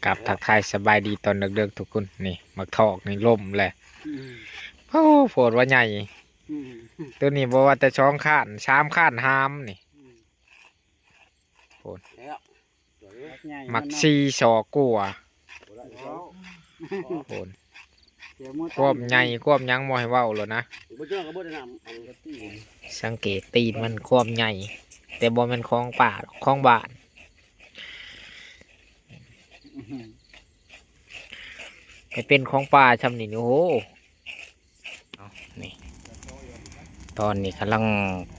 ກັບທັກທາຍສະບາຍດີຕອນເດິກໆທຸກຄົນ. ນີ້ໝາກຖອກນີ້ລົ້ມແຫຼະ. ອືມ ໂອ້ ໂພດວ່າໃຫຍ່. ອືມ ໂຕນີ້ບໍ່ວ່າແຕ່ສອງຄານ ສາມຄານຫາມນີ້. ອືມ ໂພດ ແລ້ວ ໝາກສີ່ສອກກວ່າ. ໂພດ ຄວາມໃຫຍ່ຄວາມຫຍັງບໍ່ໃຫ້ເວົ້າໂລດນະ. ບໍ່ເຈີກໍບໍ່ໄດ້ນຳ ອັນ ສັງເກດຕີນມັນຄວາມໃຫຍ່ ແຕ່ບໍ່ແມ່ນຂອງປ່າ ຂອງບ້ານ. ໃຫ້ເປັນຂອງປ່າຊ່ຳນີ້ ໂອ້ໂຫ. ເອົາ ນີ້ ຕອນນີ້ກຳລັງ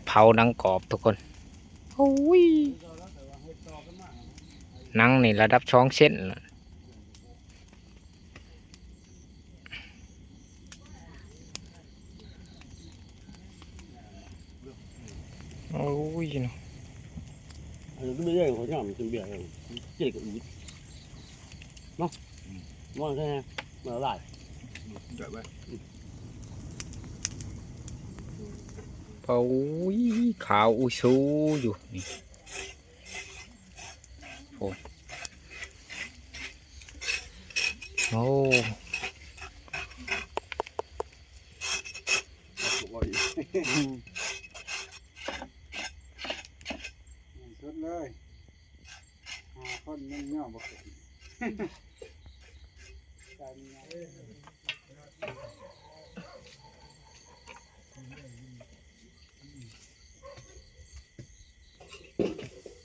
ເຜົາໜັງກອບທຸກຄົນ. ໂອ້ຍ ໜັງນີ້ລະດັບສອງເຊັນ. ໂອ້ຍເນາະ ອັນນີ້ເປັນເລື່ອງຂອງຍາມກິນເບຍເອງ ເຈັບກະອີກເນາະ. ອືມ ວ່າແທ້ ມັນລະລາຍ ອືມ ໄດ້ເວີຍ. ໂອ້ຍ ຂາວອູຊູຢູ່ນີ້. ໂອ້ ໂອ້ ສຸດເລີຍ ຫ້າຄົນຍັງຍ່ອບໍ່ຂຶ້ນ.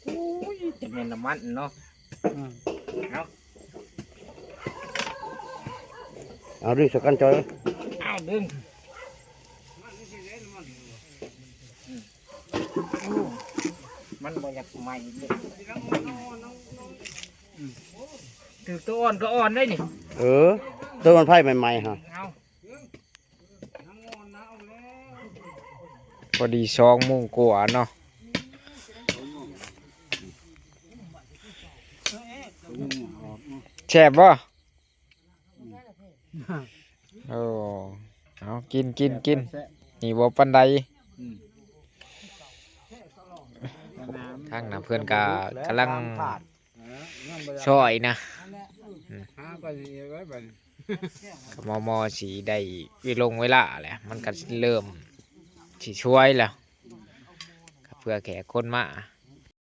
ໂອ້ຍ ຈະແມ່ນນ້ຳມັນເນາະ. ອືມ ເອົາ ເອົາດຶງໃສ່ກັນຈອຍ ເອົາດຶງ. ອືມ ມັນບໍ່ຢາກໄໝ້ເດ້. ອືມ ຖືກໂຕອ່ອນກໍອ່ອນໄດ້ນີ້. ເອີ ໂຕມັນໄຟໃໝ່ໆຫະ ເອົາ. ພໍດີສອງໂມງກວ່າເນາະ ແຊບບໍ່? ໂອ້ ເອົາ ກິນ ກິນ ກິນ ນີ້ບໍ່ປານໃດ. ອືມ ທາງນັ້ນເພິ່ນກະກຳລັງ ເອີ ຊ່ອຍນະ. ອືມ ຫາໄປນີ້ໄວ້ບັດນີ້ ກໍມໍ່ໆຊິໄດ້ເວລົງເວລາແຫຼະ ມັນກໍເລີ່ມຊິສວຍແລ້ວ ກໍເພື່ອແຂກຄົນມາ.